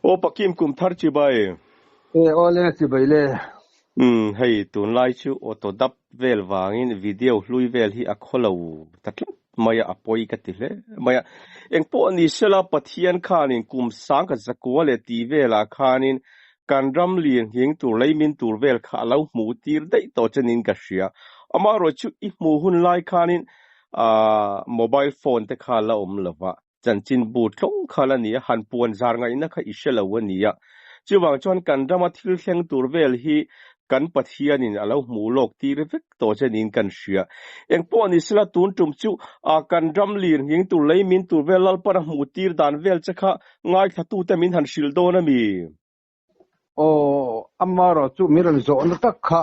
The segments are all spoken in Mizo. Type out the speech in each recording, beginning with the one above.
Aw Pakim kum thar chibai. E awle chibai le. Umm hei tunlai chu auto dap vel vangin video hlui vel hi a khaw lo ta tlat mai a, a pawi ka ti hle mai a. Engpawh ni sela Pathian khanin kum sang ka zakua leh tih velah khanin kan ram lir nghing tur leimin tur vel kha a lo hmuh tir daih tawh chenin ka hria. Amaherawhchu i hmuh hun lai khanin aah mobile phone te kha la awm lova. Chanchinbu tlawng kha la ni a, han puan zar ngaihna kha i hre lo a ni a. Chuvang chuan kan rama thil thleng tur vel hi kan Pathianin a lo hmuh lawk tir vek tawh che niin kan hria. Engpawh ni sela tun tum chu a kan ram lir nghing tur lei min tur vel Lalpan a hmuh tir dan vel che kha ngaithlatute min han hrilh dawn a mi? Aw, amaherawh chu min rawn zawhna tak kha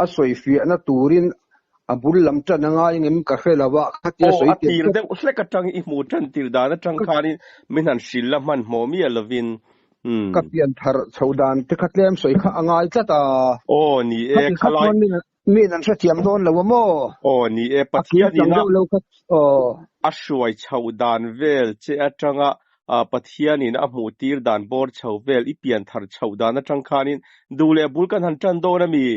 a sawifiahna turin a bul lam tan a ngai ngem ka hre lo a, khatia Aw, sawi a tir tir tawp. deuh hlek atang i hmuh tan tir dan atang khanin min han hrilh la hmanhmawh miah lovin, umm. Ka pian thar chho dan te kha tlem sawi kha a ngai tlat a. Aw, ni e, Khati kha khalai. chuan min min an hrethiam dawn lo a maw? Aw, ni e, A kim Pathian chang ina deuh lo kha, aw. a hruai chhoh dan vel che atanga Pathianin a hmuh tir dan bawr chho vel i pian thar chhoh dan atang khanin duh leh bul kan han tan dawn a mi?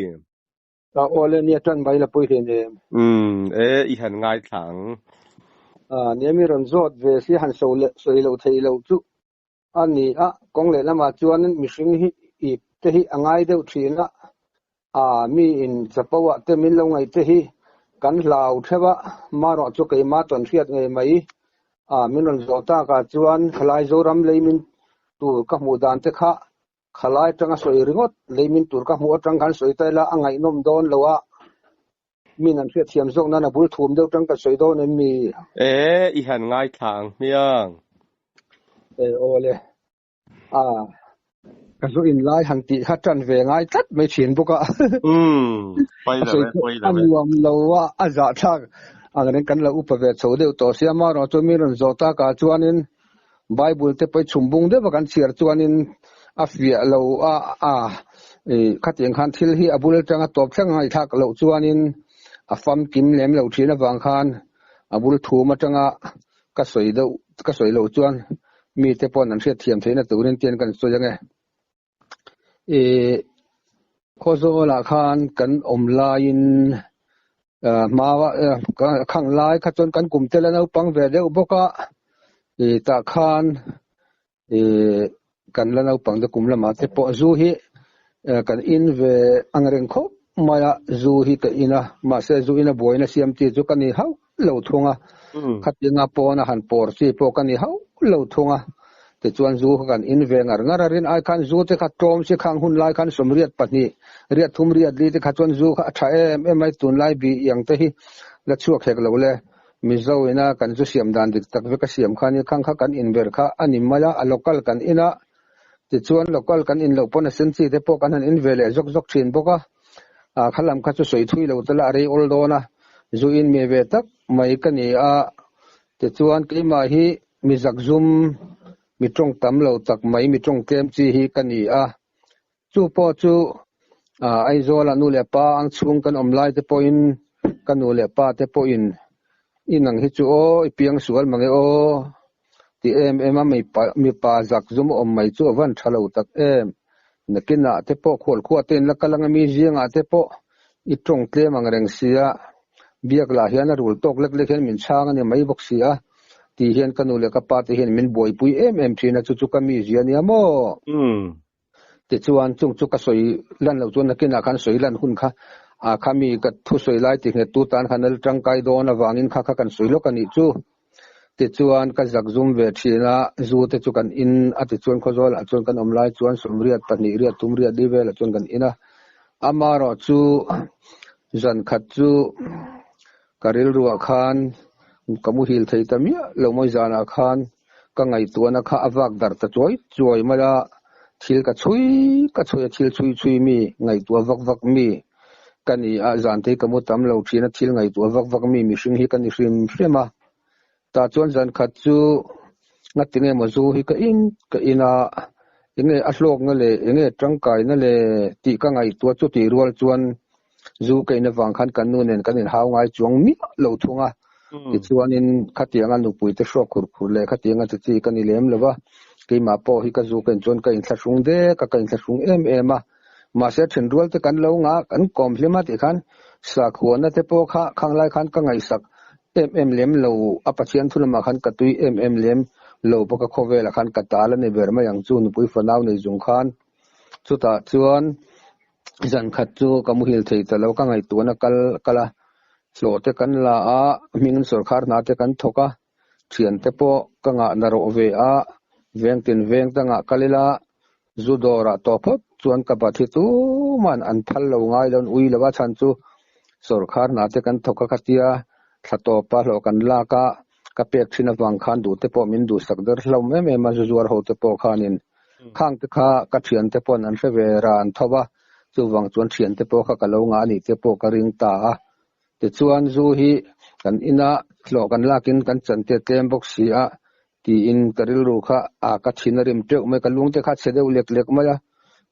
A aw le nia tan mai la pawi hle nem. Umm e i han ngaithla ang. A nia mi rawn zawt ve si han sawi leh sawi loh theih loh chu a ni a, kawng leh lamah chuan mihring hi ip te hi a ngai deuh thin a, a mi in chapo ah te min lo ngaih te hi kan hlau theuh a, marawh chu keimah tawn hriat ngei mai a min rawn zawh tak ah chuan khalai Zoram lei min tur ka hmuh dan te kha khalai atanga sawi ringawt lei min tur ka hmuh atang khan sawi ta ila a ngaihnawm dawn lo a, min an hriat thiam zawk nan a bul thum deuh tang ka sawi dawn em mi? E, i han ngaithla ang hmiang. E aw le. A, ka zu in lai han tih kha tan ve ngai tlat mai thin bawk a. Umm, pawi A lo sawi e, chu pawi a lo e. nuam lo a, a zahthlak ang reng kan lo upa ve chho deuh tawh sia amaherawh chu mi rawn zawh tak ah chuanin Bible te pawh i chhum bung deuh a kan chhiar chuanin a fiah lo a, a ih khatiang khan thil hi a bul atanga tawp thleng a ngaihthlak loh chuanin a famkim lem lo thin avang khan a bul thum atanga ka sawi deuh ka sawi loh chuan mite pawn an hriat thiam theihna turin tian kan sawi ange. Ih Khawzawlah khan kan awm laiin hma khang lai kha chuan kan kum tel a naupang ve deuh bawk a, ih tah khan ih kan la naupang te kum lamah te pawh zu hi kan in ve ang reng khawp mai a, zu hi ka in a, mahse zu in a buaina siam chi chu ka ni hauh lo thung a, khatinga pawna han pawr chi pawh ka ni hauh lo thung a, tichuan zu kha kan in ve ngar ngar a, rin ai khan zu te kha tlawm si khang hun lai khan sawmriat pahnih, riat thum riat li te kha chuan zu kha a tha em em mai, tunlai bih iang te hi la chhuak hek lo le, Mizo ina kan zu siam dan dik tak vek a siam kha ni khang kha kan in ber kha a ni mai a, a local kan in a, tichuan local kan in loh pawn a sen chi te pawh kan han in ve leh zawk zawk thin bawk a, ah kha lam kha chu sawi thui lo te la a rei awl dawn a, zu in mi ve tak mai ka ni a, tichuan keimah hi mi zakzum mi tawng tam lo tak mai mi tawng tlem chi hi ka ni a, Chu pawh chu Aizawla nu leh pa ang chhung kan awm lai te pawhin ka nu leh pa te pawhin i nang hi chu aw i piang sual mange aw ti em em a mipa zak zum awm mai chu a van tha lo tak em. Nakinah te pawh khualkhua te in la kal anga mi zingah te pawh i tawng tlem ang reng sia biak lah hian a rul tawk lek lek hian min chhang a ni mai bawk si a tih hian ka nu leh ka pa te hian min buaipui em em thin a chu chu ka mizia nia maw. Tichuan, chung chu ka sawi lan loh chuan nakinah khan sawi lan hun kha a kha mi ka thu sawi lai ti nghet tu tan khan a la tangkai dawn avangin kha kha kan sawi lawk a nih chu. Tichuan, ka zak zum ve thin a, zu te chu kan in a tichuan Khawzawlah chuan kan awm lai chuan sawmriat pahnih riat thum riat li velah chuan kan in a. Amaherawh chu zan khat chu ka rilruah khan ka muhil thei ta miah lo mawi zanah khan Ka ngaihtuahna kha a vak darh ta chuai chuai mai a, thil ka chhui ka chhui a, thil chhui chhui mi, ngaihtuah vak vak mi ka ni a, zan te hi ka mu tam lo thin a, thil ngaihtuah vak vak mi mihring hi ka ni hrim hrim a. Tah chuan zan khat chu ngatinge maw zu hi ka in ka in a, enge a hlawkna leh enge tangkaina leh tih ka ngaihtuah chu tih rual chuan Zu ka in avang khan kan nu nen kan inhau ngai chuang miah lo thung a, tichuanin khatianga nupuite hrawk khur khur leh khatianga chi chi ka ni lem lo va, Keimah pawh hi ka zu ka in chuan ka inthlahrung dek a, ka inthlahrung em em a. Mahse thenrual te kan lo ngah, kan kawm hlim a tih khan sakhuana te pawh kha khang lai khan ka ngaihsak em em lem lo a, Pathian thu lamah khan ka tui em em lem lo bawk a, khawvelah khan ka tal a ni ber mai ang chu nupui fanau nei zung khan. Chutah chuan zan khat chu ka muhil thei ta lo, ka ngaihtuahna kal kal a, hlawh te kan la a, hming sawrkhar hna te kan thawk a, thiante pawh ka ngah na rawh ve a, veng tin veng ta ngah kal ila, zu dawrah tawh phawt chuan ka bat hi tuman an phal lo ngai lo, an ui lo a, chhan chu sawrkhar hna te kan thawk a khatia thla tawpa hlawh kan lak a, ka pek thin avang khan duh te pawh min duhsak der hlawm em em a, zu zuar ho te pawh khanin khang te kha ka thiante pawn an hre ve ran tho a, chuvang chuan thiante pawh kha ka lo ngah anih te pawh ka ring ta a. Tichuan zu hi kan ina hlawh kan lakin kan chan te tlem bawk si a tiin ka rilru kha a ka thin a rim teuh mai, ka lung te kha chhe deuh lek lek mai a,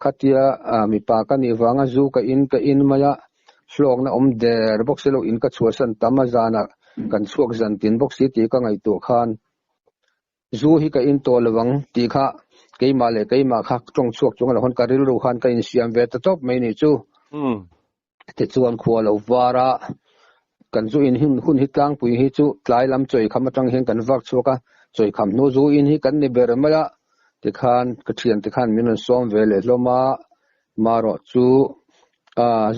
khatia mipa ka nih vanga zu ka in ka in mai a, hlawkna awm der bawk si lo in ka chhuahsan tam a zanah kan chhuak zan tin bawk si tih ka ngaihtuah khan Zu hi ka in tawh lo ang tih kha keimah leh keimah kha tawng chhuak chung a lo hawn ka rilru khan ka insiam ve ta tawp mai ni chu. Tichuan khua lo var a, kan zu in hun hun hi tlangpui hi chu tlai lam chawikham atang hian kan vak chhuak a, chawikham hnu zu in hi kan ni ber mai a, tikhan ka thiante khan min rawn sawm ve leh hlawm a, marawh chu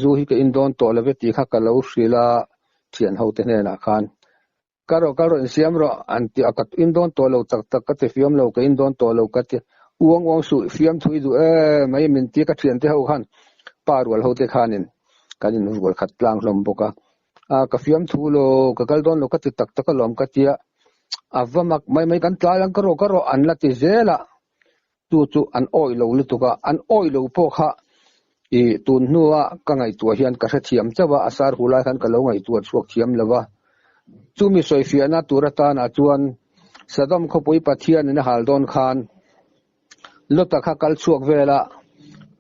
zu hi ka in dawn tawh lo ve tih kha ka lo hrilh a thian ho te hnenah khan. Ka rawh ka rawh insiam rawh an ti a, ka in dawn tawh lo tak tak ka ti fiam lo, ka in dawn tawh lo ka ti uang uang suh fiam thui duh em mai min ti ka thiante ho khan pa rual ho te khanin kan in rual khat tlang hlawm bawk a, a ka fiam thu lo ka kal dawn lo ka ti tak tak alawm ka tia a va mak mai mai kan tlai ang ka rawh ka rawh an la ti zel a. Chu chu an awih lo lutuk a, an awih lo pawh kha i tun hnua ka ngaihtuah hian ka hrethiam chauh a, a sar hu lai khan ka lo ngaihtuah chhuak thiam lo va. Chumi sawifiahna tur atanah chuan Sodom khawpui Pathianin a hal dawn khan Lota kha kal chhuak vel a,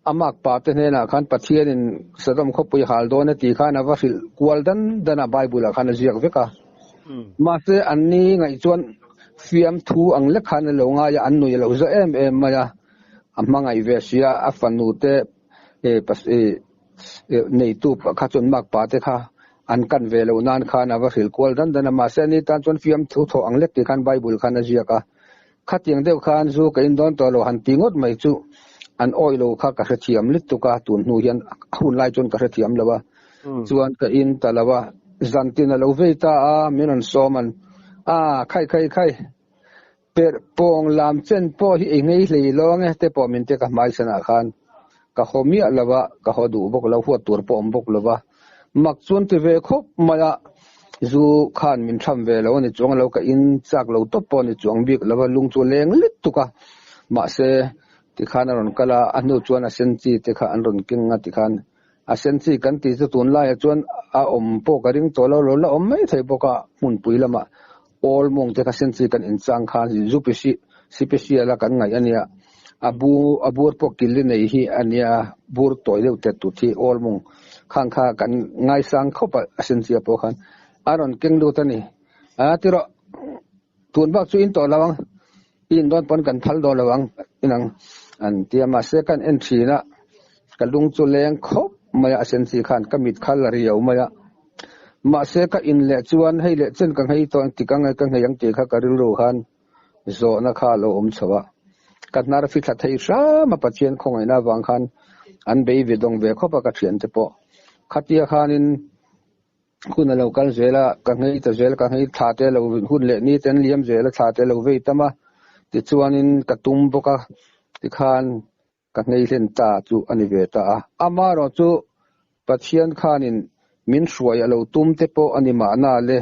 a makpa te hnenah khan Pathianin Sodom khawpui hal dawn a tih khan a va hrilh kual dan dan a, Bible-ah khan a ziak vek a. Mahse anni ngaih chuan Fiamthu ang lek khan a lo ngai a, an nui a lo za em em mai a, a hmangaih ve si a, a fanu te neitu kha chuan makpa te kha an kan ve loh nan khan a va hrilh kual dan dan a, mahse ani tan chuan fiamthu thawh ang lek tih khan Bible khan a ziak a, khatiang deuh khan zu ka in dawn tawh lo han ti ngawt mai chu an awih lo kha ka hrethiam lutuk a, tun hnu hian a hun lai chuan ka hrethiam lo a, Chuan ka in ta lo a, zantin a lo vei ta a, min rawn sawm an, a khai khai khai, perh pawng lam chen pawh hi ei ngei hlei lawng e te pawh min ti ka hmai sanah khan ka haw miah lo a, ka haw duh bawk lo, huat tur pawh awm bawk lo va, mak chuan ti ve khawp mai a, zu khan min tham ve lo a ni chuang lo, ka in chak lo tawp pawh a ni chuang bik lo va, lung chu a leng lit tuk a, mahse tikhan a rawn kal a, a hnu chuan a sen chi te kha an rawn keng a tikhan. A sen chi kan tih chu tunlaiah chuan a awm pawh ka ring tawh lo, lo la awm mai thei bawk a, hmunpui lamah awl mawng te kha sen chi kan inchang khan zu pi si sipesial a kan ngaih a nia, a bu a bur pawh kil li nei hi a nia, bur tawi deuh tet tut hi awl mawng khang kha kan ngaisang khawp a, a sen chi-ah pawh khan a rawn keng lut a ni. A ti rawh, tun bak chu in tawh lo ang, i in dawn pawn kan phal dawn lo ang inang an ti a, mahse kan en thin a, Ka lung chu leng khawp mai a, a sen chi khan ka mit kha la riau mai a. Mahse ka in leh chuan hei leh chen ka nghei tawh engtik ang nge ka nghei ang tih kha ka rilru khan zawhna kha a lo awm chho a. Ka hnar fithla thei hram a, Pathian khawngaihna avang khan an bei ve dawng ve khawp a ka thiante pawh. Khatia khanin hun a lo kal zel a, ka nghei ta zel, ka nghei thla te lo hun leh ni te an liam zel a, thla te lo vei tam a. Tichuanin ka tum bawk a, tikhan Ka hnei hlen ta chu a ni ve ta a. Amaherawh chu Pathian khanin min hruai a lo tum te pawh a ni mahna le,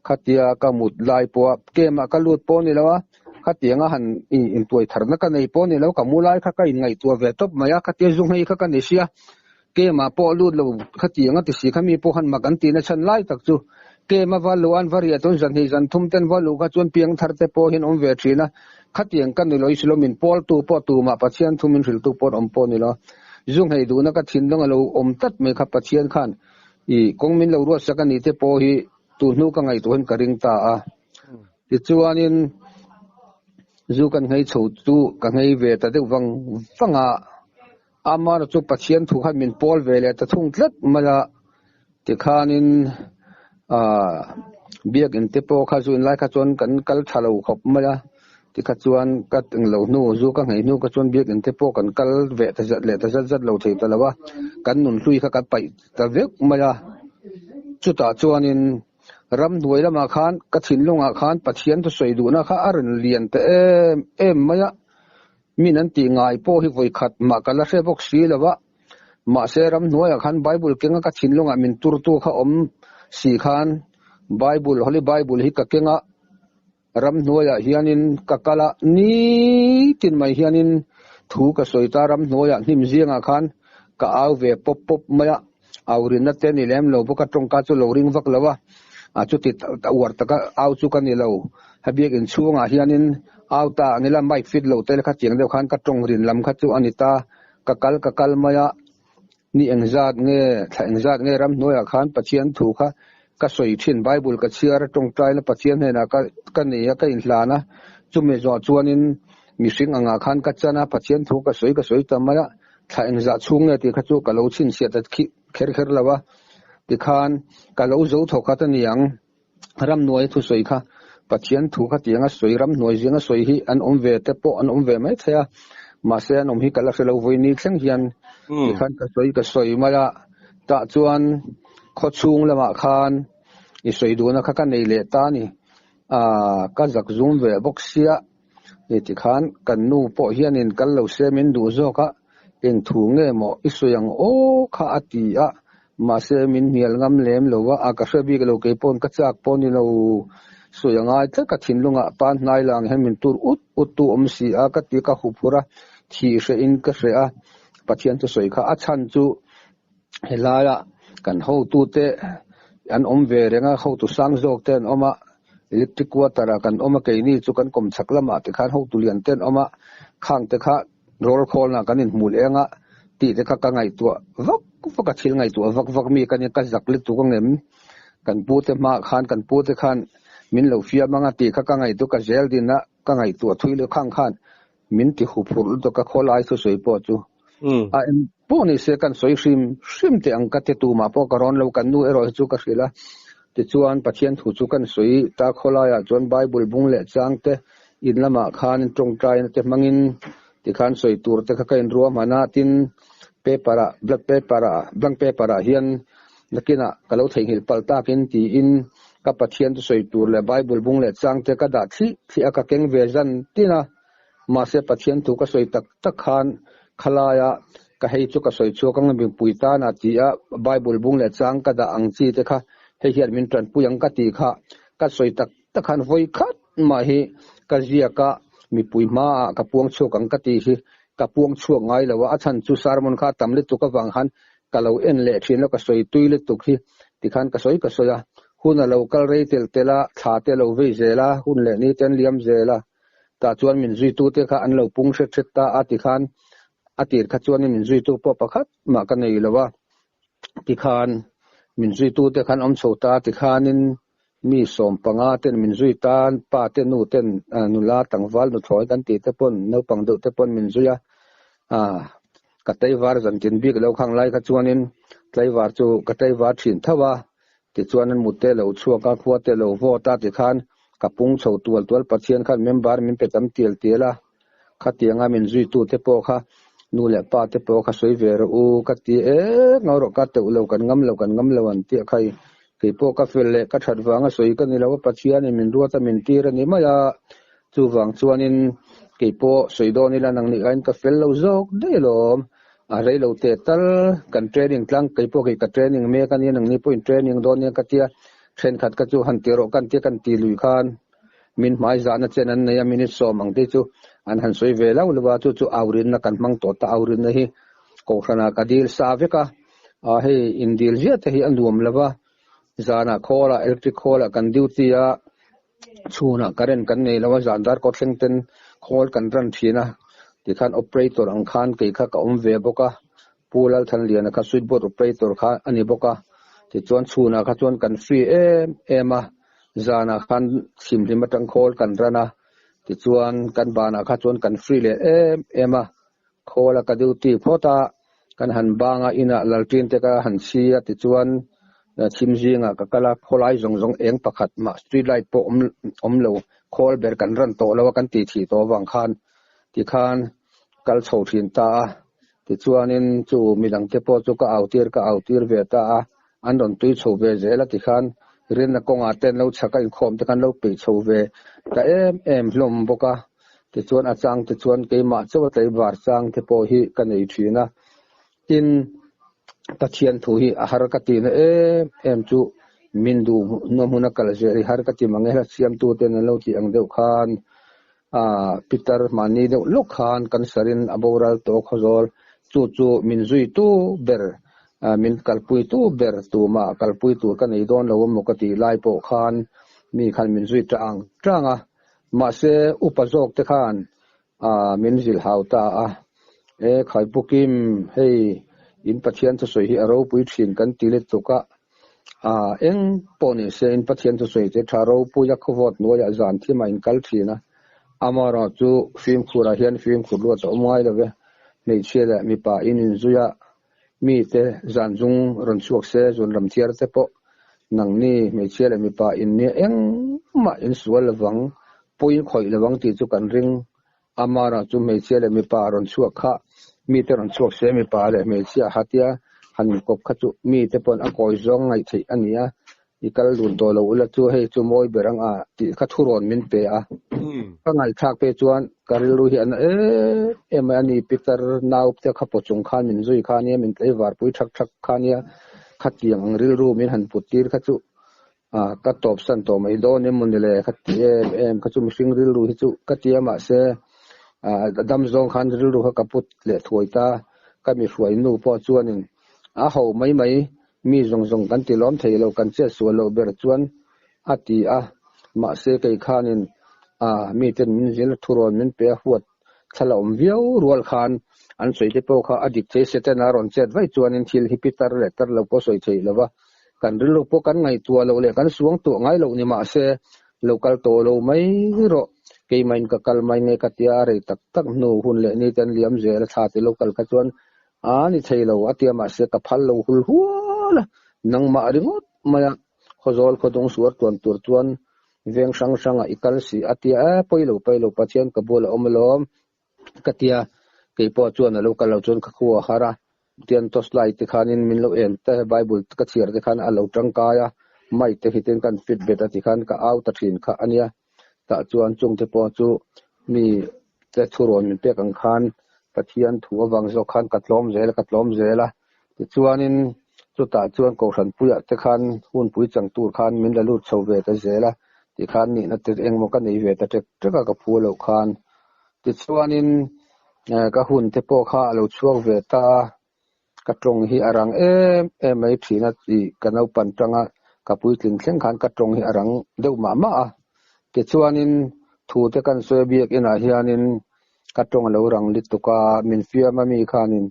khatia ka mut lai pawha kemah ka lut pawh a ni lo a, khatianga han intuai tharna ka nei pawh a ni lo, ka mu lai kha ka inngaihtuah ve tawp mai a, khatia zu nghei kha ka ni sia, kemah pawh lut lo khatianga ti si kha mi pawh han mak an tihna chhan lai tak chu Kem a va luh an va riah chuan zanhnih zan thum ten va luh kha chuan piang thar te pawh hian awm ve thin a, khatiang ka ni lo i silawm min pawl tu pawh tumah Pathian thu min hrilh tu pawh an awm pawh ni lo. Zu nghei duhna ka thinlung a lo awm tlat mai kha Pathian khan i kawng min lo ruatsak a ni te pawh hi tu hnu ka ngaihtuah hian ka ring ta a. Tichuanin. Zu kan nghei chho chu ka nghei ve ta deuh vang vang a, amaherawhchu chu Pathian thu khan min pawl ve leh ta thung tlat mai a, tikhanin aah biakin te pawh kha zu inlai kha chuan kan kal tha lo khawp mai a, tikha chuan ka englo hnu zu ka nghei hnu kha chuan biakin te pawh kan kal ve ta zat leh ta zat zat lo thei ta lo a, kan nunhlui kha kan paih ta vek mai a, chutah chuanin. Ramhnuai lamah khan ka thinlungah khan Pathian thusawi duhna kha a rawn lian ta em em mai a, min an tih ngai pawh hi vawikhat mah ka la hre bawk si lo va, mahse ramhnuaiah khan Bible kenga ka thinlungah min turtu kha awm si khan Bible, Holy Bible hi ka keng a, ramhnuaiah hianin ka kal a, nitin mai hianin thu ka sawi ta, ramhnuaiah hnim zingah khan ka au ve pawp pawp mai a, au rinna te ni lem lo bawk a, tawngka chu lo ring vak lo a, a chuti uar taka au chu ka ni lo, habiak inchhungah hianin au ta ang ila mic fit lo te kha chiang deuh khan ka tawng rin lam kha chu a ni ta, ka kal ka kal mai a. Ni engzat nge, thla engzat nge ramhnuaiah khan Pathian thu kha ka sawi thin, Bible ka chhiar a, tawngtaina Pathian hnenah ka ka nei a, ka inhlan a, chumi zawh chuanin mihring angah khan ka chan a, Pathian thu ka sawi ka sawi ta mai a, thla engzah chhung nge tih kha chu ka lo chhinchhiah ta khi kher kher lo a, tikhan ka lo zo thawk khat a ni ang. Ramhnuai thusawi kha Pathian thu kha tianga sawi, ramhnuai zinga sawi hi an awm ve te pawh an awm ve mai thei a, mahse an awm hi ka la hre lo vawi ni thleng hian tikhan ka sawi ka sawi mai a, tah chuan khawchhung lamah khan i sawi duhna kha ka nei leh ta a ni, aaa ka zak zum ve bawk sia, hei tikhan kan nu pawh hianin kal lo se min duh zawk a, Eng thu nge maw i sawi ang aw kha a ti a, mahse min hnial ngam lem lo a, a ka hre bik lo kei pawn ka chak pawh ni lo sawi a ngai tlat ka thinlungah pan hnai lang hian min tur ut ut tu awm si a ka ti ka hup hur a, thi hreh in ka hreh a, Pathian chu sawi kha a chhan chu helaia kan hotute an awm ve reng a, hotu sang zawk te an awm a, electric water ah kan awm a keini chu kan kawmchhak lamah tikhan hotu lian te an awm a, khang te kha Rawl khawlna kan inhmu leh anga tih te kha ka ngaihtuah vak vak a, thil ngaihtuah vak vak mi ka nia, ka zak lutuk angem? Kan pu te hmaah khan kan pu te khan min lo fiam anga tih kha ka ngaihtuah ka zel din a, ka ngaihtuah thui lutuk khang khan min ti huphurh lutuk a khawlai thusawi pawh chu a eng pawh ni se kan sawi hrim hrim teh ang ka ti tumah pawh ka rawn lo, kan nu erawh hi chu ka hrilh a, tichuan Pathian thu chu kan sawi ta khawlaiah chuan Bible bung leh chang te In lamah khan tawngtaina te hmangin tikhan sawi tur te kha ka inruahman a, tin paper ah black paper ah blank paper ah hian nakinah ka lo theihnghilh palh takin tiin ka Pathian chu sawi tur leh Bible bung leh chang te ka dah thlih thlih a, ka keng ve zan tin a, mahse Pathian thu ka sawi tak tak khan khalaia ka hei chu ka sawi chhuak ang mipui tana ti a Bible bung leh chang ka dah ang chi te kha hei hian min tanpui ang ka tih kha ka sawi tak tak khan vawi khat mah hi ka ziak a, mipui hmaah ka puang chhuak ang ka tih hi ka puang chhuak ngai lo a, a chhan chu sermon kha a tam lutuk avang khan ka lo en leh thin a, ka sawi tui lutuk hi tikhan ka sawi ka sawi a, hun a lo kal rei tel tel a, thla te a lo vei zel a, hun leh ni te an liam zel a, tah chuan min zuitute kha an lo pung hret hret ta a tikhan a tir kha chuanin min zuitu pawh pakhat mah ka nei lo a, tikhan min zuitute khan awm chho ta tikhanin Mi 15 ten min zui tan, pa te nu ten nula tlangval nuthlawi kan tih te pawn naupang deuh te pawn min zui a, ka tlaivar zan tin bik lo khang lai kha chuanin tlaivar chu ka tlaivar thin tho a, tichuan an mut te lo chhuak a, khua te lo vawt a tikhan ka pung chho tual tual Pathian khan member min pe tam tial tial a, Khatianga min zuitu te pawh kha nu leh pa te pawh kha sawi ve rawh u ka ti e, ngau rawh ka teuh lo kan ngam lo kan ngam lo an tih kha i kei pawh ka fel leh ka that vanga sawi ka ni lo a Pathianin min ruat a min tir a ni mai a, chuvang chuanin kei pawh sawi dawn ila nang nih aiin ka fel lo zawk daih alawm, a rei lo teh tal kan training tlang kei pawh kei ka training mek a nia nang ni pawhin training dawn nia ka tia thenkhat kha chu han ti rawh kan tia kan ti lui khan. Min hmai zahna chen an nei a, minute 10 ang te chu an han sawi ve lo lo a, chu chu aurinna kan hmang tawh ta, aurinna hi kohhranah ka dil sa vek a, ah hei indil ziah te hi a nuam lo va, zanah khawlah electric khawlah kan duty a, chhunah current kan nei lo a, zan dar kawt thleng ten khawl kan run thin a, tikhan operator ang khan kei kha ka awm ve bawk a, Pu Lalthanliana kha switchboard operator kha a ni bawk a, tichuan chhunah kha chuan kan free em em a, zanah khan thimhlim atang khawl kan run a, Tichuan kan banah kha chuan kan free leh em em a, khawl a ka duty phawt a, kan han bang a, inah lalṭin te ka han chhi a, tichuan chhim zingah ka kal a, khawlai zawng zawng eng pakhat mah street light pawh awm awm lo, khawl ber kan ran tawh lo a kan tih thih tawh avang khan tikhan kal chho thin ta a, tichuanin chu midangte pawh chu ka au tir ka au tir ve ta a, an rawn tui chho ve zel a tikhan rinna kawngah te an lo chhak a, inkhawm te khan lo peih chho ve ta em em hlawm bawk a, tichuan a chang te chuan keimah chauh a tlaivar chang te pawh hi ka nei thin a, tin Pathian thu hi a har ka tihna em em chu min duh hna hmuna kal zel hi har ka ti mang e, hla siamtu ten an lo tih ang deuh khan ah Peter mahni deuh lawk khan cancer in a boral tawh khawzawl chu chu min zui tu ber ah min kalpui tu ber tumah kalpui tur ka nei dawn lo emaw ka tih lai pawh khan mi khan min zui tang tang a, mahse upa zawk te khan ah min zilh hau ta a, e Khaipukim hei in Pathian thusawi hi a ropui thin kan ti lutuk a, ah eng pawh ni se in Pathian thusawi te tha ropui a khawvawt hnuaiah zan thimah in kal thin a, amaherawh chu fimkhurah hian fimkhur luat a awm ngai lo ve, hmeichhia leh mipa in inzui a, mite zan zung rawn chhuak se zun ram thiar te pawh nangni hmeichhia leh mipa in nia engmah in sual lovang pawi in khawih lovang tih chu kan ring. Amara chu hmeichhia leh mipa rawn chhuak kha mite rawn chhuak se mipa leh hmeichhia hatia han inkawp kha chu mite pawn a kawi zawng ngaih theih a ni a, i kal dun tawh lo ula chu hei chu mawi ber ang a tih kha thurawn min pe a. Ka ngaihthlak pek chuan ka rilru hi a na em em mai a ni, Peter nau te kha paw chung khan min zui kha nia, min tlaivarpui thak thak kha nia, khatiang ang rilru min han put tir kha chu Ah, ka tawp san tawh mai dawn em mawni le ka ti em em kha chu mihring rilru hi chu ka ti a mahse ah dam zawng khan rilru kha ka put leh thuai ta ka mi hruai nu pawh chuanin a ho mai mai mi zawng zawng kan ti lawm thei lo kan chet sual loh ber chuan a ti a mahse kei khanin ah miten min zil thurawn min pe a huat thla la awm viau rual khan an sawi te pawh kha a dik thei Satan a rawn chet vaih chuanin thil hi pi tar leh tar lo pawh sawi theih lo va, kan rilru pawh kan ngaihtuah loh leh kan suang tuah ngai loh ni mahse lo kal tawh lo mai rawh, keimahin ka kal mai nge ka tia a rei tak tak hnu hun leh ni te an liam zel a thla ti lo kal kha chuan a ni thei lo a tia mahse ka phal lo hul hual a, nangmah ringawt mai a Khawzawl khawdung suar tuan tur chuan veng hrang hrangah i kal si a tia e pawi lo pawi lo Pathian ka bul a awm alawm ka tia kei pawh chuan a lo kal lo chuan ka khu a har a tian torch light te khanin min lo en te bible ka chhiar te khan a lo tangkai a mic te hi ten kan fit bet a ti khan ka au ta thin kha a nia tah chuan chung te pawh chu mi te thurawn min pek ang khan Pathian thu avang zawk khan ka tlawm zel a ka tlawm zel a tichuanin chutah chuan Kohhran puiah te khan hunpui chang tur khan min la lut chho ve ta zel a tikhan nihna te engmaw ka nei ve ta ṭek ṭek a ka phu loh khan tichuanin ka hun te pawh kha a lo chhuak ve ta a. Ka tawng hi a rang em em mai thin a tih ka naupan tanga ka puitling thleng khan ka tawng hi a rang deuh mah mah a. Tichuanin thu te kan sawi a biak inah hianin ka tawng a lo rang lutuk a, min fiam a mi khanin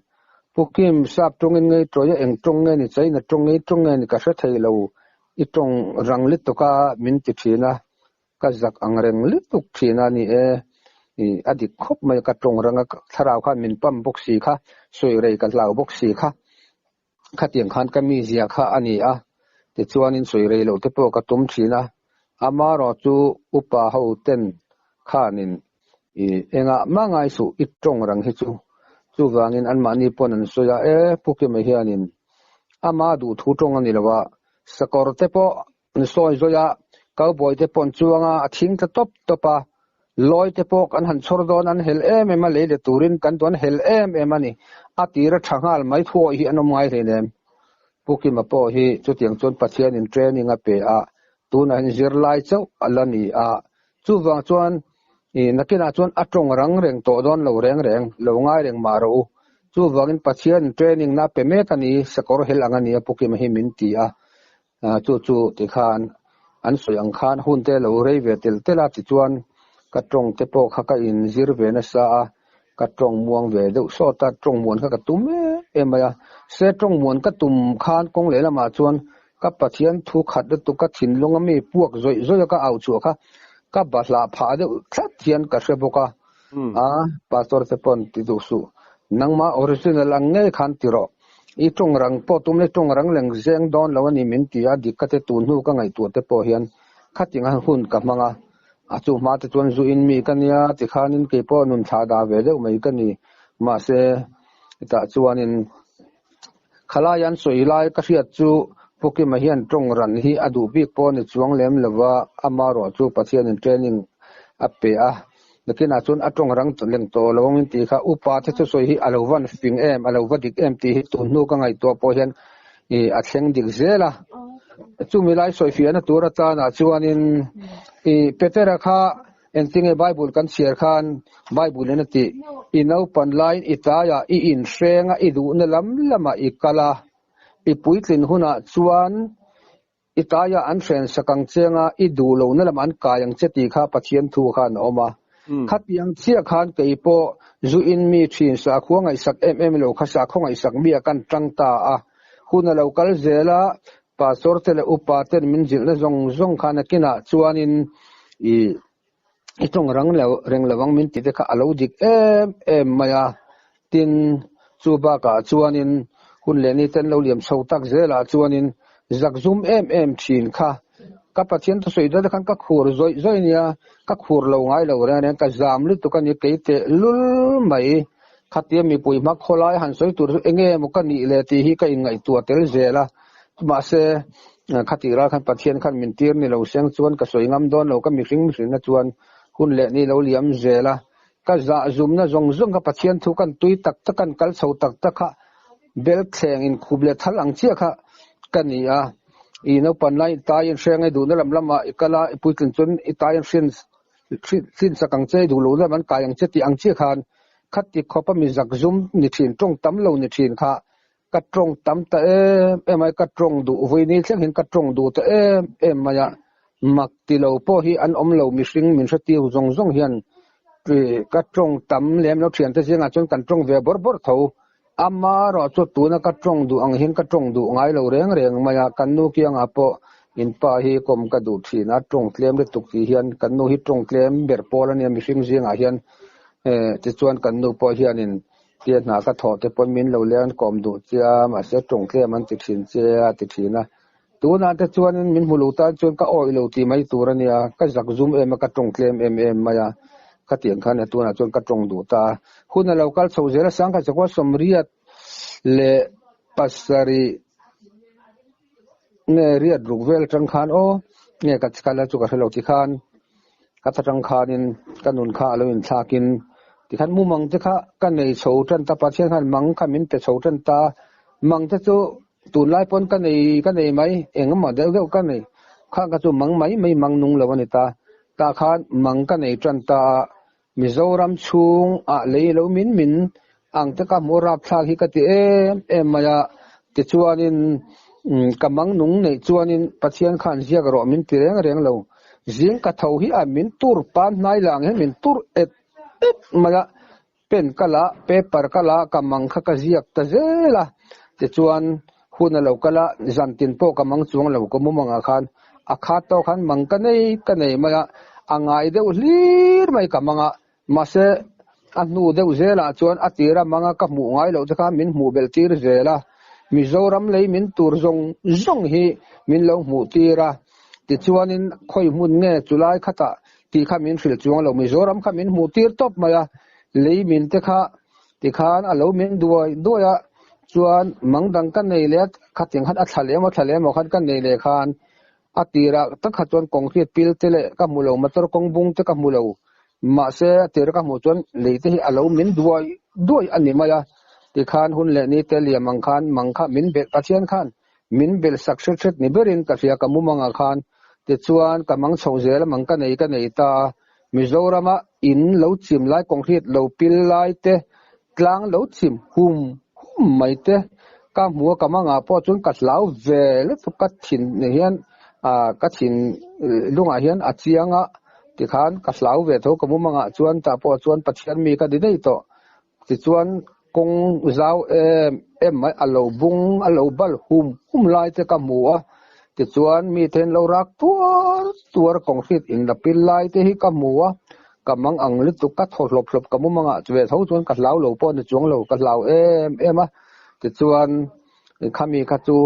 Pu Kim, sap tawngin ngei tawi a eng tawng nge ni China tawng ngei tawng nge ni ka hre thei lo, i tawng rang lutuk a min ti thin a. Ka zak ang reng lutuk thin a ni e, i a dik khawp mai ka tawng rang a, thlarau khan min pam bawk si kha, sawi rei ka hlau bawk si kha, khatiang khan ka mizia kha a ni a, tichuanin sawi rei loh te pawh ka tum thin a, amaherawh chu upa ho ten khanin i engah mah ngai suh i tawng rang hi chu, chuvangin anmahni pawn an sawi a, e Pu Kima hianin ama duhthu tawng a ni lo a, sakawr te pawh An sawi zawi a, cowboy te pawh an chuang a, a thing ta tawp tawp a. Lawi te pawh kan han chhawr dawn, an hel em em a, lei let turin kan duan hel em em a ni. A tir a tha nghal mai thuawih hi an awm ngai hleinem. Pu Kima pawh hi chutiang chuan Pathianin training a pe a, tunah hian zirlai chauh a la ni a. Chuvang chuan i nakinah chuan a tawng rang reng tawh dawn lo reng reng, lo ngai reng mah rawh u. Chuvangin Pathianin training na pe mek a ni, sakawr hel ang a ni a Pu Kima hi min ti a. Chu chu tikhan an sawi ang khan hun te lo rei ve tel tel a, tichuan ka tawng te pawh kha ka inzir ve nasa a, ka tawng muang ve deuh sawt a, tawng muan kha ka tum em em mai a, se tawng muan ka tum khan kawng leh lamah chuan ka Pathian thu khat lutuk ka thinlung a mi puak zawih zawih a ka au chhuah kha Ka bahlah phah deuh tlat hian ka hre bawk a, a pastor te pawn ti duh suh. Nangmah original ang ngei khan ti rawh. I tawng rang pawh tum le tawng rang leng zeng dawn lo a ni min ti a, dik ka te tun hnu ka ngaihtuah te pawh hian khating a hun ka hmang a. A chu hma te chuan zu in mi ka nia tikhanin kei pawh nun thlah dah ve deuh mai ka ni. Mahse hetah chuanin Khalai an sawi lai ka hriat chu Pu Kima hian tawng ran hi a duh bik pawh a ni chuang lem lo va, amarawh chu Pathianin training a pe a, nakinah chuan a tawng rang leng tawh lo angin tih kha upa te thusawi hi a lo van fing em, a lo va dik em tih hi tun hnu ka ngaihtuah pawh hian ih a thleng dik zel a. Chumi lai sawifiahna tur atanah chuanin ih Petera kha Engtinge Bible kan chhiar khan Bible in a tih? I naupan laiin i tlaiah i inhreng a, i duhna lam lamah i kal a, i puitlin hunah chuan i tlaiah an hren sak ang che anga i duh lohna lamah an kai ang che tih kha Pathian thu khan a awm a. Khatiang chiah khan kei pawh zu in mi thin sakhua ngaihsak em em lo kha sakhaw ngaihsak mi ah kan tang ta a. Hun a lo kal zel a, Pastor te leh upa ten min zilhna zawng zawng kha nakinah chuanin i i tawng rang lo reng lo ang min ti te kha a lo dik em em mai a. Tin, chu bakah chuanin hun leh ni ten lo liam chho tak zelah chuanin zakzum em em thin kha ka Pathian thusawi dawn te khan ka khur zawih zawih nia, ka khur lo ngai lo reng reng ka zam lutuk a ni kei teh lul mai. Khatia mipui hma khawlai han sawi tur chu enge maw ka nih le tih hi ka inngaihtuah tel zel a. Mahse, khatih ral khan Pathian khan min tir ni lo seng chuan ka sawi ngam dawn lo, ka mihring mihrinna chuan hun leh ni lo liam zel a. Ka zah zumna zawng zawng kha Pathian thu kan tui tak tak, kan kal chho tak tak kha belthleng inkhup leh thal ang chiah kha ka ni a. I naupan lai i taiin hrengai duhna lam lamah i kal a, i puitlin chuan i taiin hrian Hrin sak ang che, duh lo lam an kai ang che tih ang chiah khan khati khawp a mi zakzum ni thin, tawng tam lo ni thin kha ka tawng tam ta em em mai, ka tawng duh vui ni thleng hian ka tawng duh ta em em mai a, mak ti lo pawh hi an awm lo mihring min hretiu zawng zawng hian ka tawng tam lem lo thiante zingah chuan kan tawng ve bawrh bawrh tho, Amaherawh chu tuna ka tawng duh ang hian ka tawng duh ngai lo reng reng mai a, kan nu kiangah pawh in pa hi kawm ka duh thin a, tawng tlem lutuk tih hian kan nu hi tawng tlem ber pawl a nia mihring zingah hian tichuan kan nu pawh hianin tia hna ka thawh te pawn min lo leng kawm duh che a, mahse tawng tlem an ti thin che a ti thin a, tunah te chuanin min hmu lo tan chuan ka awih lo tih mai tur a nia, ka zak zum em a ka tawng tlem em em mai a, khatiang khan a tunah chuan ka tawng duh ta a, hun a lo kal chho zel a sangkhat chakua sawmriat leh pasarih nge riat ruk vel atang khan aw nge ka kal a chu ka hrelo tikhan ka ta tang khanin ka nun kha a lo inthlakin tikhan mumang te kha ka nei chho tan ta Pathian khan mang kha min pe chho tan ta mang te chu Tunlai pawn ka nei ka nei mai, engemaw deuh deuh ka nei. Khang kha chu mang mai mai mang nung lo a ni ta. Tah khan mang ka nei tan ta a, Mizoram chhung ah lei lo min min ang te ka hmuh rapthlak hi ka ti em em mai a. Tichuanin ka mang nung neih chuanin Pathian khan ziak rawh min ti reng reng lo. Zing ka tho hi a min tur pan hnai lah ang hian min tur et et mai a. Pen ka la, paper ka la, ka mang kha ka ziak ta zel a, tichuan hun a lo kal a, zan tin pawh ka mang chuang lo ka mumangah khan a khat tawh khan mang ka nei ka nei mai a, a ngai deuh hlir mai ka mang a, mahse a hnu deuh zelah chuan a tira mang a ka hmuh ngai loh te kha min hmuh belh tir zel a, Mizoram lei min tur zawng zawng hi min lo hmuh tir a, tichuanin khawi hmun nge chulai khatah tih kha min hrilh chuang lo. Mizoram kha min hmuh tir tawp mai a, lei min te kha tikhan a lo min duai duai a, chuan mang dang ka nei leh a, khatiang khan a thla lem a thla lem aw khan ka nei leh khan a tirah tak kha chuan concrete pil te leh ka hmu lo, motor kawng bung te ka hmu lo, mahse a tirah ka hmuh chuan lei te hi a lo min duai duai a ni mai a, tikhan hun leh ni te liam ang khan mang kha min belh Pathian khan Min belh sak hret hret ni berin ka hria ka mumangah khan tichuan ka mang chho zel a mang ka nei ka nei ta a, Mizorama in lo chim lai concrete lo pil lai te tlang lo chim hum hum mai te ka hmu a ka mangah pawh chuan ka hlau ve lutuk ka thin hian ah ka thin lungah hian a chiang a tikhan ka hlau ve tho ka mumangah chuan tah pawh chuan Pathian mi ka ni daih tawh. Tichuan kawng zau em em mai a lo bung a lo bal hum hum lai te ka hmu a, Tichuan mite an lo rak tuar tuar concrete in la pil lai te hi ka hmu a, ka mang ang lutuk ka thaw hlawp hlawp ka mumang ah ve tho chuan ka hlau lo pawh ni chuang lo ka hlau em em a. Tichuan khami kha chu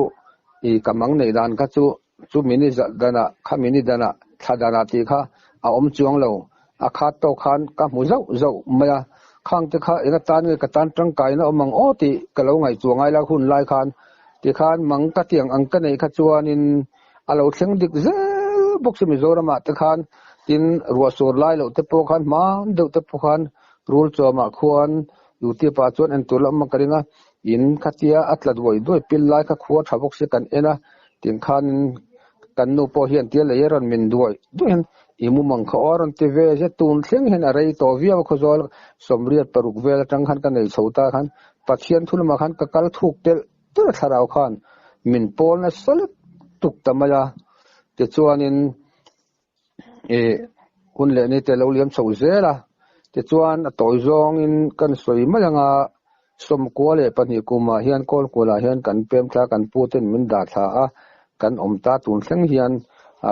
ih ka mang neih dan kha chu chu mini danah khami ni danah thla danah tih kha a awm chuang lo a khat tawk khan ka hmu zauh zauh mai a, khang te kha eng atan nge ka tan tangkaina awm ang aw tih ka lo ngaihtuah ngai lai hun lai khan tikhan mang ka tiang ang ka neih kha chuanin a lo thleng dik zel bawk si Mizoramah te khan tin ruah sur lai loh te pawh khan hman deuh te pawh khan rul chawmah khuan YouTube ah chuan en tur la awm ang ka ring a, in khatia a tla duai duai pil lai kha khua tha bawk si kan en a Tikhanin kan nu pawh hian tia lei a rawn min duai duai hian i mumang kha aw a rawn ti ve zet tun thleng hian a rei tawh viau a khawzawl 86 vel atang khan ka nei chho ta khan Pathian thu lamah khan ka kal thuk telh telh a thlarau khan min pawl nasa lutuk ta mai a tichuanin ih hun leh ni te lo liam chho zel a tichuan a tawi zawngin kan sawi mai anga 12 kumah hian Kawlkualah hian kan pem thla kan pu ten min dah thla a kan awm ta tun thleng hian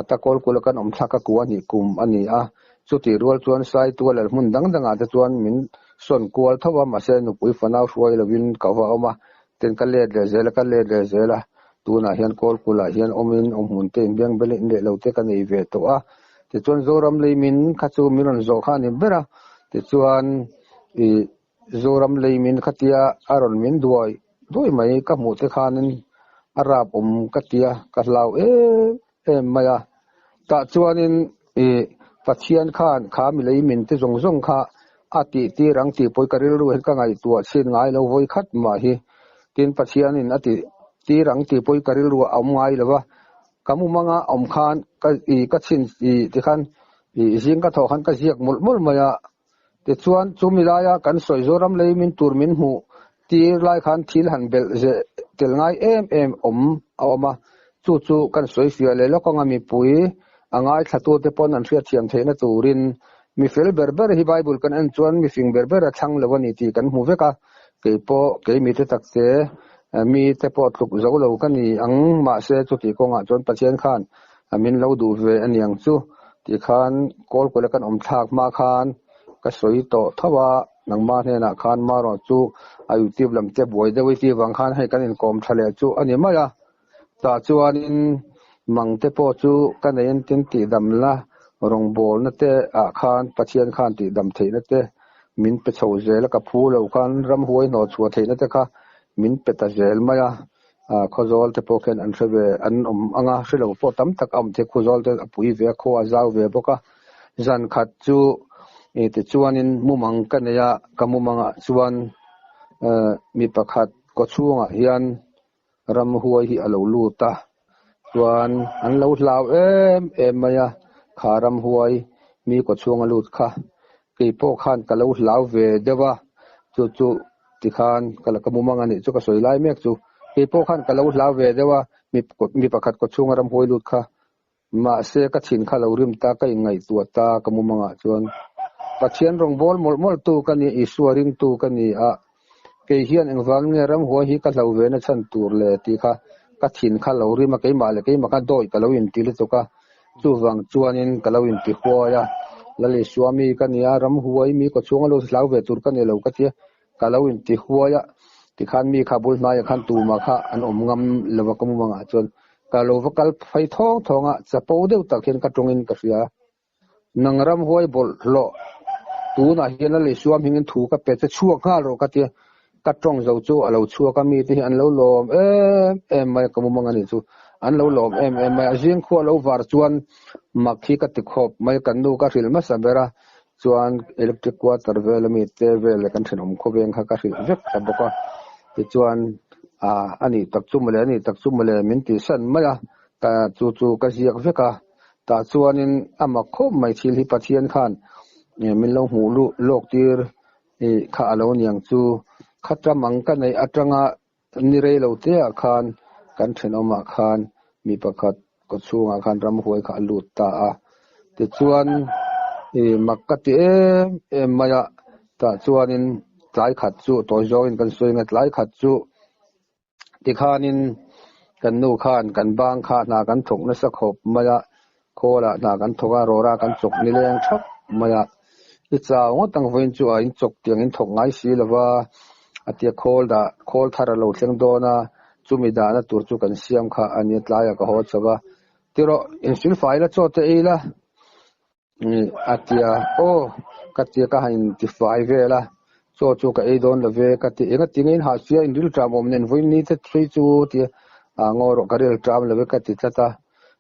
ta Kawlkuala kan awm thlak a kua hnih kum a ni a chutih rual chuan Saitual leh hmun dang dangah te chuan min sawn kual tho a mahse nupui fanau hruai lovin ka va awm a Tin ka let leh zel a, ka let leh zel a, tunah hian Kawlkulh ah hian awmin awmhmun te inbiang bel in leh lo te ka nei ve tawh a, tichuan Zoram leimin kha chu min rawn zawh kha a ni ber a, tichuan ih Zoram leimin khatia a rawn min duai duai mai ka hmuh te khanin a rap awm ka tia ka hlau em em mai a, tah chuanin ih Pathian khan kha mi leimin te zawng zawng kha a tih tir ang tih pawh ka rilru hian ka ngaihtuah chhin ngai lo vawi khat mah hi. Tin Pathianin a tih tir ang tih pawh ka rilru a awm ngai lo va, ka mumanga awm khan ka ih ka chhin ih tikhan ih zing ka thawh khan ka ziak mawlh mawlh mai a. Tichuan chumi laia kan sawi Zoram lei min tur min hmuh tir lai khan thil han belh zeh tel ngai em em awm a awm a, chu chu kan sawi fiah leh lawk anga mipui a ngaithlatute pawn an hriatthiam theihna turin mi fel ber ber hi Bible kan en chuan mi fing ber ber a thlang lo a ni tih kan hmu vek a, kei pawh kei mite takte mite pawh tluk zo lo ka ni ang mahse chutih kawngah chuan Pathian khan min lo duh ve a niang chu tih khan Kawlkawla kan awm thlak hma khan ka sawi tawh tho a, nangmah hnenah khan marawh chu a YouTube lam te buai deuh i tih vang khan hei kan inkawm tha leh chu a ni mai a, tah chuanin mang te pawh chu ka nei an tin tih dam la rawngbawlna te ah khan Pathian khan tih dam theihna te min pe chho zel a, ka phu lo khan ramhuai hnawh chhuah theihna te kha min pe ta zel mai a. Khawzawl te pawh khian an hre ve an awm ang a, hre lo pawh tam tak a awm thei, Khawzawl te a pui ve a, khua a zau ve bawk a, zan khat chu ih tichuanin mumang ka nei a, ka mumangah chuan mi pakhat kawchhungah hian ramhuai hi a lo lut a, chuan an lo hlau em em mai a, kha ramhuai mi kawchhunga lut kha kei pawh khan ka lo hlau ve deuh a, chu chu Tikhan ka la ka mumang a nih chu ka sawi lai mek chu. Kei pawh khan ka lo hlau ve deuh a, mi pakhat kaw chhunga ramhuai lut kha. Mahse ka thin kha lo rim ta, ka inngaihtuah ta ka mumangah chuan. Pathian rawngbâwl mawlh mawlh tu ka ni, Isua ringtu ka ni a, kei hian engvang nge ramhuai hi ka hlau ve na chhan tur le tih kha ka thin kha lo rim a, keimah leh keimah kha dawi ka lo inti lutuk a. Chuvang chuanin ka lo inti huai a, Lal Isua mi ka nia, ramhuai mi kaw chhunga lo hlau ve tur ka ni lo ka tia, ka lo inti huai a, tikhan mi kha bul hnaiah khan tumah kha an awm ngam lo va ka mumangah chuan ka lo va kal phei thawng thawng a, chapo deuh tak hian ka tawngin ka hria. Nang ramhuai bawlhhlawh tunah hian Lal Isua hmingin thu ka pe che chhuak nghal rawh ka tia, Ka tawng zo chu a lo chhuak a, mite hi an lo lawm em em mai a, ka mumang a nih chu. An lo lawm em em mai a, zing khua lo var chuan mak hi ka ti khawp mai, kan nu ka hrilh hmasa ber a, chuan electric quarter vel ami te vel leh kan thenawm khawveng kha ka hrilh vek ta bawk a, tichuan ah a nih tak chu mawle, a nih tak chu mawle min tihsan mai a, ka chu chu ka ziak vek a, tah chuanin a mak khawp mai thil hi Pathian khan min lo hmuh luh lawk tir Ih, kha a lo niang chu. Kha tamang ka neih atanga ni rei lo te ah khan kan thenawmah khan mi pakhat kaw chhungah khan ramhuai kha a lut ta a. Tichuan ih mak ka ti em em mai a, tah chuanin tlai khat chu tawi zawngin kan sawi ang a, tlai khat chu tikhanin. Kan nu khan kan bang kha hna kan thawk nasa khawp mai a, khawlah hna kan thawk a, rawra kan chawk nileng thap mai a. I chau ngawt ang vawiin chu a in chawk tiang in thawk ngai si lo va, a tia khawl dah khawl thar a lo thleng dawn a, chumi dahna tur chu kan siam kha a nia tlaiah ka haw chho va. Ti rawh, insilfai la chaw te ei la. A tia, Aw, ka tia ka han intifai vel a, chaw chu ka ei dawn lo ve, ka ti. Enga ti nge in hah sia, in rilṭam awm nen vawiin ni te thlui chu tia, a ngaw rawh ka rilṭam lo ve ka ti tlat a.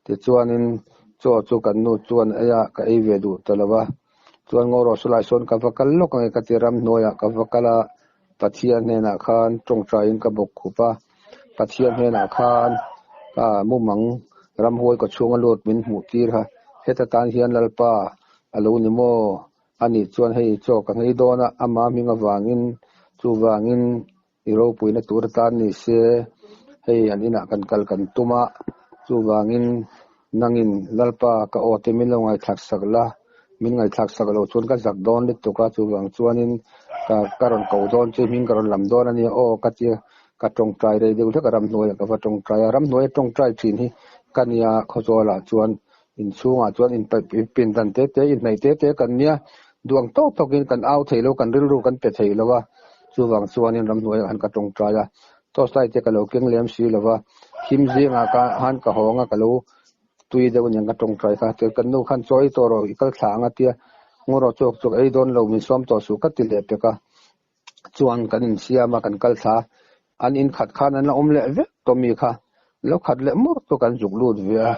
Tichuanin chaw chu kan nu chuan ei a, ka ei ve duh ta lo va. Chuan ngaw rawh sawlai sawn ka va kal lawk ang e ka ti, ramhnuaiah ka va kal a, Pathian hnenah khan tawngtaiin ka bawk khup a, Pathian hnenah khan ka mumang ramhuai ka chhunga lut min hmuh tir kha, heta tan hian Lalpa a lo ni maw? Ani chuan hei chaw ka nghei dawn a, ama hming avangin, chuvangin i ropuina tur atan ni se, hei an inah kan kal kan tum a, chuvangin nangin Lalpa ka aw te min lo ngaithlak sak la, min ngaihthlak sak loh chuan ka zak dawn lutuk a, chuvang chuanin ka ka rawn ko dawn chu hming ka rawn lam dawn a nia aw ka tia ka tawngtai rei deuh hlek a ramhnuaiah ka va tawngtai a, ramhnuaia tawngtai thin hi ka nia Khawzawlah chuan inchhungah chuan inpaih pindan te te inhnaih te te kan nia duang tawk tawkin kan au thei lo kan rilru kan pe thei lo a, chuvang chuanin ramhnuaiah khan ka tawngtai a, torchlight te ka lo keng lem si lo va, thim zingah ka han ka hawng a ka lo Tui deuh nen ka tawngtai kha, tel kan nu khan chaw ei tawh rawh i kal thla ang a tia, ngaw rawh chawk chawk ei dawn lo min sawm tawh suh ka ti leh pek a, chuan kan insiam a kan kal thla, an in khat khan an la awm leh vek tawh mi kha, lo khat leh mur chu kan zuk lut ve a,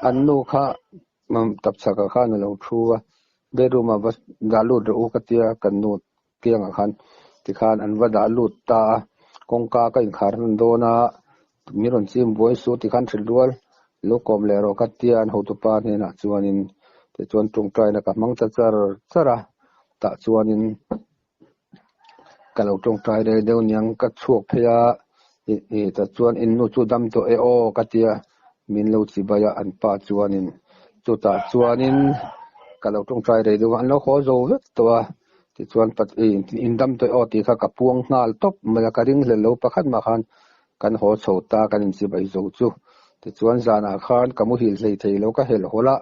an nu kha tapchhak ah khan a lo thu a, bedroom ah va dah lut rawh u ka tia kan nu kiangah khan tikhan an va dah lut ta a, kawngka ka inkhar hnan dawn a, min rawn chim buai suh tikhan hrilh rual lo kawm leh rawh ka tia an hotupa hnenah chuanin tichuan tawngtaina ka hmang ta char char a, tah chuanin ka lo tawngtai rei deuh niang ka chhuak phei a, ih tah chuan in nu chu dam tawh e aw ka tia min lo chibai a an pa chuanin chutah chuanin ka lo tawngtai rei deuh a an lo haw zo vek tawh a. Tichuan in dam tawih aw tih kha ka puang nghal tawp mai a, ka ring hlel lo pakhat mah khan kan haw chho ta kan inchibai zo chu. Tichuan zanah khan ka muhil hlei thei lo ka helh hawlh a,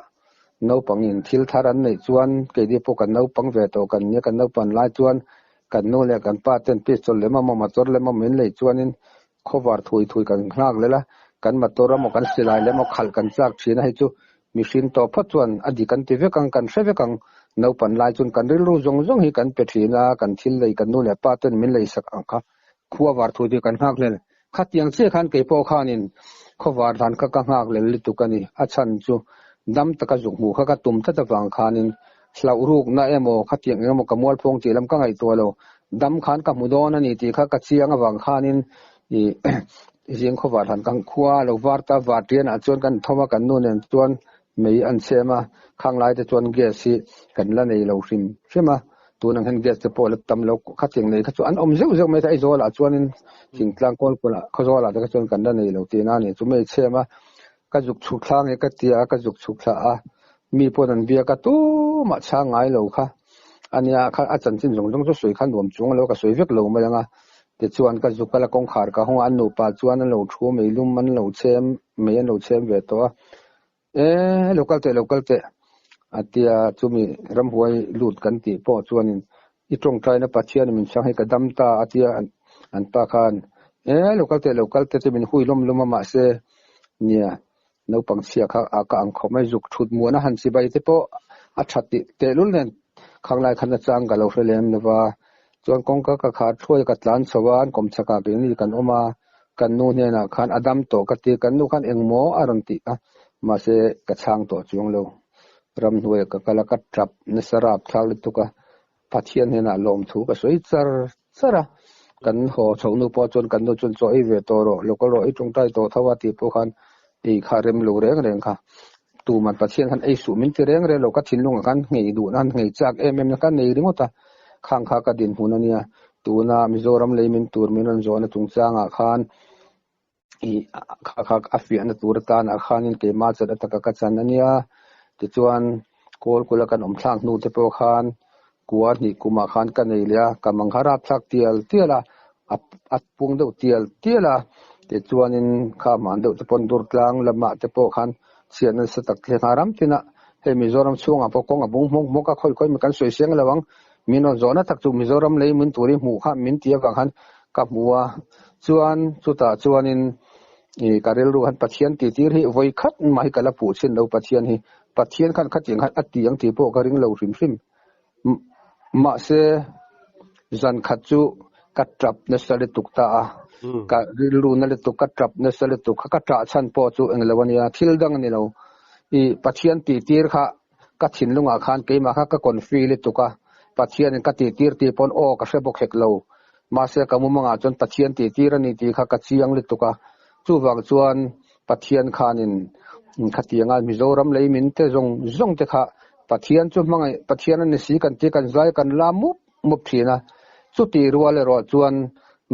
naupangin thil thar an neih chuan keini pawh kan naupang ve tawh kan nia, kan naupan lai chuan kan nu leh kan pa ten pistol lem emaw motor lem emaw min lei chuanin khawvar thui thui kan nghak lel a, kan motor emaw kan silai lem emaw khalh kan chak thin a, hei chu mihring tawh phawt chuan a dik an ti vek ang, kan hre vek ang, naupan lai chuan kan rilru zawng zawng hi kan pe thin a, kan thil lei kan nu leh pa ten min lei sak ang kha khuavar thui thui kan nghak lel, khatiang chiah khan kei pawh khanin khawvar hlan kha ka nghak lel lutuk a ni, a chhan chu dam taka zuk hmuh kha ka tum tlat avang khanin hlauh rukna emaw khatiang eng emaw ka mualphawng tih lam ka ngaihtuah lo, dam khan ka hmu dawn a ni tih kha ka chiang avang khanin ih zing khawvar hlan kan khua lo var ta var tianah chuan kan thawm a kan nu nen chuan mei an chhem a, khang lai te chuan gas hi kan la nei lo hrim hrim a, tunang hian gas te pawh la tam lo khatiang nei kha chu an awm zeuh zeuh mai ta Aizawl ah chuanin thingtlang kawlkulh ah Khawzawl ah te kha chuan kan la nei lo tihna a ni chu mei chhem a. Ka zuk chhuk thla nge ka ti a, ka zuk chhuk thla a, mi pawn an biak a, tumah chhang ngai lo kha a nia, kha a chanchin zawng zawng chu sawi kha nuam chung a lo ka sawi vek lo mai ang a, tichuan ka zuk kal a kawngkhar ka hawng a, an nupa chuan an lo thu mei lum an lo chhem mei an lo chhem ve tawh a, e lo kal teh lo kal teh a tia chumi ramhuai lut kan tih pawh chuanin i tawngtaina Pathian min chhang hi ka dam ta a tia an pa khan e lo kal teh lo kal teh te min hui lawm lawm a mahse nia naupang chhia kha a ka ang khawp mai zuk thut muan a han chibai te pawh a that tih tehlul nen khang lai khan a chang ka lo hre lem lova chuan kawngka ka khar thuai ka tlan chho a an kawm chhakah keini kan awm a kan nu hnenah khan a dam tawh ka ti kan nu khan engmaw a rawn tih a mahse ka chhang tawh chuang lo. Ramhnuai ka kal a, ka tap nasa rap thlak lutuk a, Pathian hnenah lawmthu ka sawi char char a, kan haw chhoh nu pawh chuan kan nu chuan chaw ei ve tawh rawh, local rawh ei tawngtai tawh tho a tih pawh khan ei kha rem lo reng reng kha, tuman Pathian khan ei suh min ti reng reng lo, ka thinlungah khan nghei duh nan nghei chak em em na kha nei ringawt a, khang kha ka dinhmun a nia, tuna Mizoram lei min tur min rawn zawhna chungchangah khan ih kha kha a fiahna tur atanah khanin keimah chat ataka ka chan a nia tichuan kawl kula kan awm thlak hnu te pawh khan kua hnih kumah khan ka nei leh a ka mang kha rap thlak tial tial a a pung deuh tial tial a Tichuanin kha hman deuh te pawn Durtlang lamah te pawh khan chhiatna nasa tak thlen a, ram tinah hei Mizoram chhungah pawh kawng a bung hmawk hmawk a, khawi khawi mi kan sawi seng lo ang, min rawn zawhna tak chu Mizoram lei min tur i hmuh kha min ti avang khan ka hmu a, chuan chutah chuanin ih ka rilru khan Pathian tih tir hi vawi khat mah hi ka la puh chhin lo Pathian hi, Pathian khan khatiang khan a ti ang tih pawh ka ring lo hrim hrim. Mahse, zan khat chu ka tap nasa lutuk ta a, ka rilru na lutuk ka tap nasa lutuk kha ka tah chhan pawh chu englo a nia, thil dang a ni lo. I Pathian tihtir kha ka thinlungah khan keimah kha ka confi lutuk a, Pathianin ka tihtir tih pawn aw ka hre bawk hek lo. Mahse, ka mumangah chuan Pathian tihtir a ni tih kha ka chiang lutuk a, chuvang chuan Pathian khanin khatianga Mizoram lei min te zawng zawng te kha Pathian chu hmangaih Pathian a ni si kan ti kan zai kan la mup mup thin a, chuti rual erawh chuan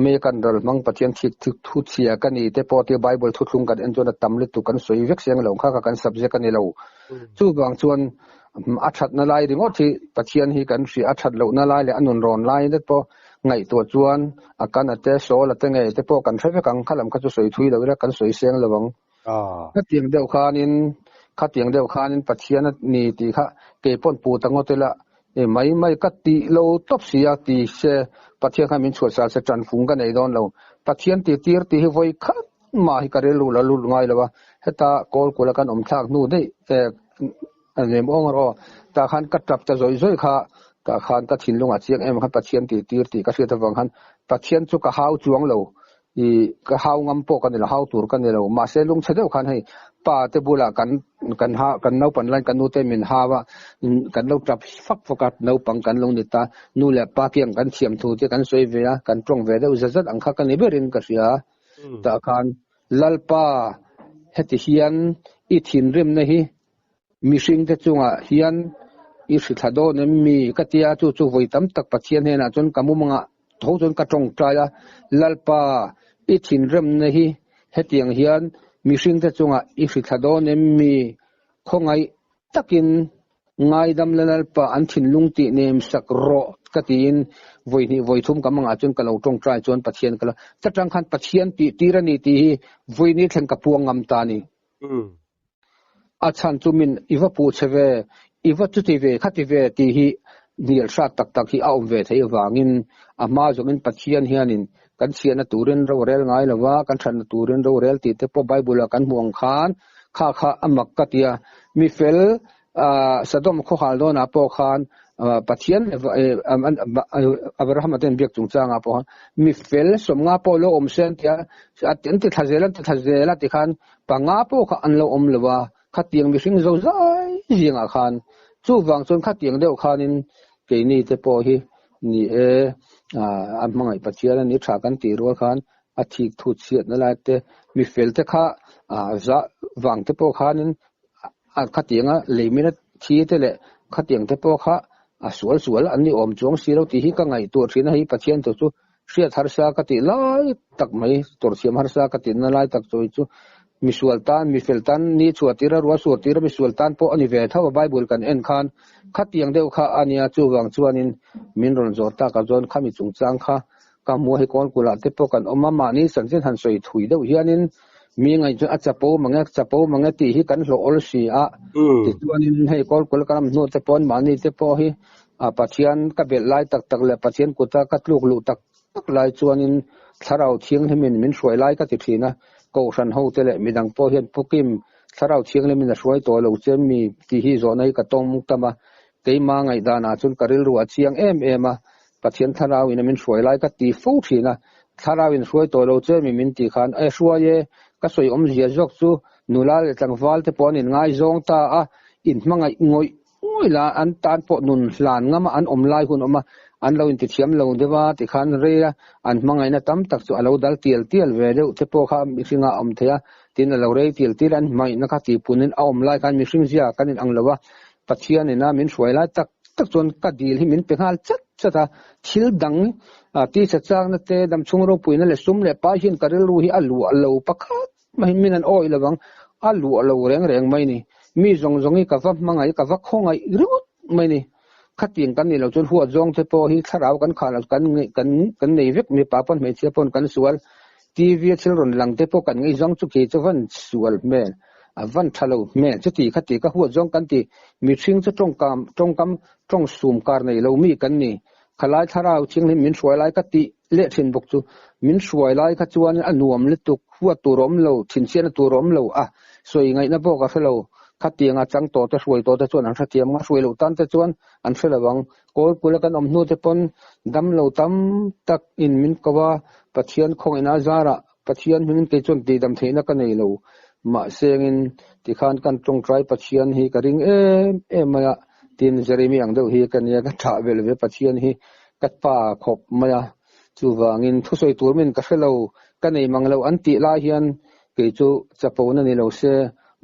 me kan ral hmang Pathian thik thik thu chhia ka ni te pawh tia Bible thuthlung kan en chuan a tam lutuk kan sawi vek seng lo kha kha kan subject a ni lo. Chuvang chuan a thatna lai ringawt hi Pathian hi kan hria a that lohna lai leh a nun rawn lai te pawh ngaihtuah chuan a kan a te sawl a te ngei te pawh kan hre vek ang kha lam kha chu sawi thui lo ila kan sawi seng lo ang. Khatiang deuh khanin khatiang deuh khanin Pathian a ni tih kha kei pawn pu ta ngawt ila e mai mai ka tih lo tawp si a ti se Pathian khan min chhuah sal se tanfung ka nei dawn lo. Pathian tih tir tih hi vawi khat mah hi ka rilru la lut ngai lo a, heta kawl kula kan awm thlak hnu daih e a nem awng erawh tah khan ka tap ta zawih zawih kha tah khan ka thinlungah chiang em khan Pathian tih tir tih ka hriat avang khan Pathian chu ka hau chuang lo Ih, ka hau ngam pawh ka ni lo, hau tur ka ni lo. Mahse lungchhe deuh khan hei pa te bulah kan kan ha kan naupang laiin kan nute min hau a, kan lo tap fak fak a, naupang kan lo ni ta. Nu leh pa kiang kan thiam thu te kan sawi ve a, kan tawng ve deuh zat zat ang kha ka ni berin ka hria. Tah khan Lalpa heti hian i thinrimna hi Mihring te chungah hian i hri thla dawn em mi? Ka ti a, chu chu vawi tam tak Pathian hnenah chuan ka mumangah tho chuan ka tawngtai a, Lalpa, i thinremna hi hetiang hian mihring te chungah i hri thla dawn em mi? Khawngaih takin ngaidam la Lalpa, an thinlung tih nem sak rawh ka tiin vawi hnih vawi thum ka mangah chuan ka lo tawngtai chuan Pathian ka la ta tang khan Pathian tih tir a ni tih hi vawi ni thleng ka puang ngam ta a ni. A chhan chu min i va puh che ve, i va chuti ve khati ve tih hi hnial hrat tak tak hi a awm ve theih avangin a hma zawngin Pathian hianin kan chhiahna turin ro a rel ngai lo va, kan thatna turin ro a rel tih te pawh Bible-ah kan hmuh ang khan kha kha a mak ka ti a. Mi fel Sodom khawhal dawnah pawh khan Pathian Abraham-a ten biak chungchangah pawh khan mi fel sawmnga pawh lo awm se an ti a, an ti thla zel an ti thla zel a tikhan panga pawh kha an lo awm lo a, khatiang mihring zo zai zingah khan chuvang chuan khatiang deuh khanin keini te pawh hi ni e a hmangaih Pathian a ni tha kan tih rual khan a thik thut chhiatna lai te mi fel te kha zah vang te pawh khanin a khatianga leimina thi te leh khatiang te pawh kha a sual sual an ni awm chuang si lo tih hi ka ngaihtuah thin a, hei Pathian thu chu hriat harsa ka tih lai tak mai, tawrhthiam harsa ka tihna lai tak chawi chu misual tan, mifel tan ni chhuah tira rual suar tira misual tan pawh a ni ve tho a, Bible kan en khan khatiang deuh kha a nia, chuvang chuanin min rawn zawh takah chuan khami chungchang kha ka hmu a, hei kawlkulah te pawh kan awm a, mahni chanchin han sawi thui deuh hianin Mi ngaih chu a chapo mang e, chapo mang e tih hi kan hlawh awl si a. Tichuanin hei kawlkul ka ram hnu te pawn mahni te pawh hi Pathian ka belh lai tak tak leh Pathian kuta ka tluk luh tak tak lai chuanin Thlarau Thianghlimin min hruai lai ka ti thin a. Kohhran ho te leh midang pawh hian Pu Kim, Thlarau Thianghlimin a hruai tawh lo che mi tih hi zawhna hi ka tawng tam a. Keima ngaihdanah chuan ka rilru a chiang em em a. Pathian Thlarau in a min hruai lai ka ti fo thin a, Thlarau in hruai tawh lo che mi min tih khan, E hruai e, ka sawi awmzia zawk chu nula leh tlangval te pawh an inngaizawng ta a, in hmangaih ngawih ngawih la, an tan pawh nun hlan ngam a, an awm lai hun awm a, an lo intithiam lo deuh a ti khan rei a, an hmangaihna tam tak chu a lo dal tial tial ve deuh te pawh kha mihringa a awm thei a, tin a lo rei tial tial a, an hmangaihna kha tihpunin a awm lai khan mihring zia kan inang lo a, Pathian ina min hruai lai tak tak chuan ka dil hi min pe nghal chat chat a, thil dang tisa chakna te, damchhung ropuina leh sum leh pai hian ka rilru hi a luah lo pakhat mahin min an awih lovang, a luah lo reng reng mai ni. Mi zawng zawng hi ka va hmangaih, ka va khawngaih ringawt mai ni. Khatiang kan nih loh chuan huat zawng te pawh hi thlarau kan khah loh kan kan kan nei vek, mipa pawn hmeichhia pawn kan sual. TV a thil rawn lang te pawh kan ngaihzawng chu kei chu van sual hmel, a van tha lo hmel chuti kha ti ka huat zawng kan ti. Mihring chu tawngkam tawngkam tawng sum kar nei lo mi kan ni. Khalai thlarau thianghlim min hruai lai ka tih leh thin bawk chu min hruai lai kha chuan a nuam lutuk, huat tur a awm lo, thinchhiatna tur a awm lo a, sawi ngaihna pawh ka hre lo. Khatianga chang tawh te hruai tawh te chuan an hrethiam ang a, hruai loh tan te chuan an hre lo ang. Kawlkula kan awm hnu te pawn dam lo tam tak in min ko a, Pathian khawngaihna a zarah Pathian hmingin kei chuan tihdam theihna ka nei lo. Mahse engin tikhan kan tawngtai Pathian hi ka ring em em mai a, tin Jeremy ang deuh hi ka nia ka thah velh ve Pathian hi ka pa khawp mai a, chuvangin thusawi tur min ka hre lo, ka nei mang lo an tih lai hian kei chu chapona ni lo se,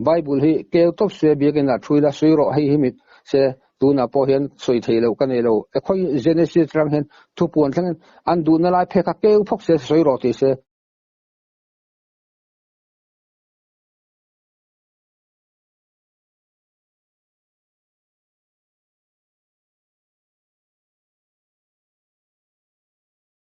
Bible hi keu tawp se biakin ah thui la sawi rawh hei hi mit se Tunah pawh hian sawi theih loh ka nei lo. E khawi Genesis atang hian thupuan thlengin an duhna lai phek kha keu phawk se sawi rawh tih se.